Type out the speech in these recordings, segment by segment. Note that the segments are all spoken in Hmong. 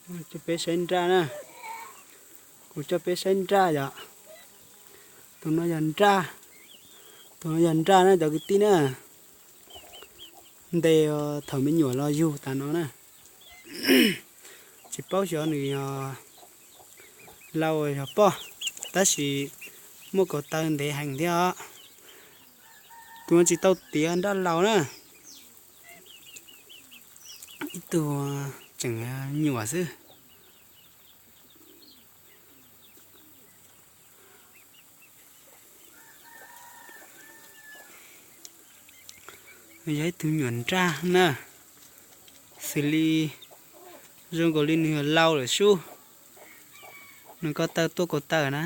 Coj peb saib nraj na. Kuv coj peb saib nraj yom. Tus no yog nraj, tus no yog nraj na cov kwv tij na. Nte thaum me nyuam los yug tas no na. Tsis paub xyov nws yog lau yog poj, tab sis muaj kaus taw ntev heev thiab os. Tus no tsis tau tiav nraj laus na. Ib tug tseem nyuam xwb. Yog ib tug nyuam nraj na, xws li zoo nkaus li nws lau lawm sub. Nws ko taw tuaj kaus taw na,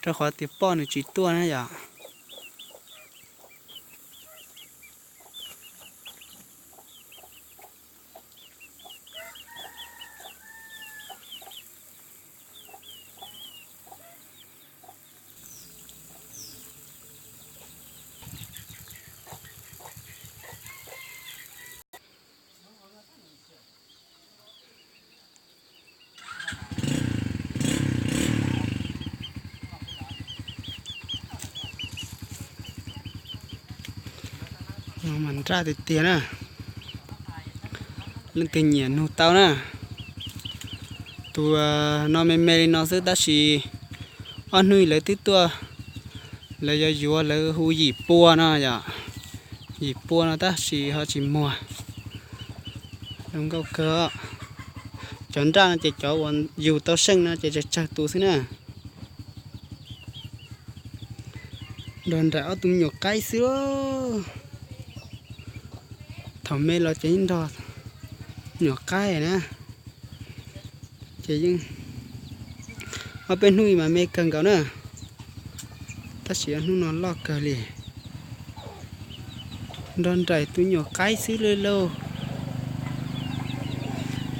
rau qhov tias poj nws tsis tuaj na yom. Mas nraj tiag tiag na. Leej twg nyiam nug tau na. Tus no me me li no xwb tab sis ob hnub lawv twb tuaj, lawv yuav yuav lawv hu yim pua no yom. Yim pua no tab sis ho tsis muag. Zoo nkauj kawg. Cov nraj no ces cov uas yug tau seej no ces tsawg tsawg tus xwb na. Nrog nraim ob tug me nyuam qaib xwb. Thaum me los ces nrog nyuam qaib na. Ces yeej ob peb hnub mas me kawg nkaus na, tab sis ob hnub no loj kawg li. Nrog nraim tus nyuam qaib xwb li lauj.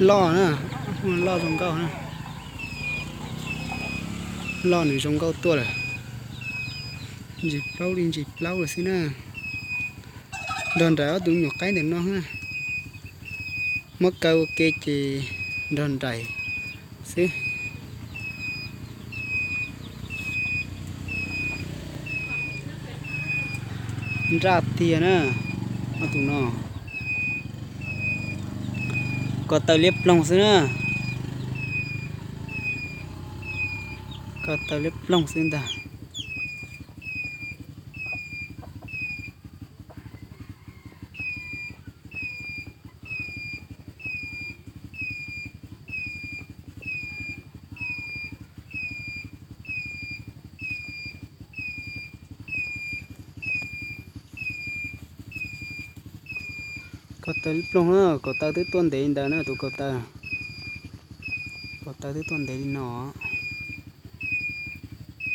Loj na, loj zoo nkauj na. Loj nws zoo nkauj tuaj lawm. Ntsis plaub li ntsis plaub lawm xwb na. Nrog nraim ob tug nyuam qaib ntawm no na. Muab kaw ua ke ces nrog nraim xwb. Nraj tiag na, ob tug no. Ko taw liab ploog xwb na. Ko taw liab ploog xwb ntag. Ko taw liab ploog na, ko taw twb tuaj ntev li ntawd na tus ko taw. Ko taw twb tuaj ntev li no.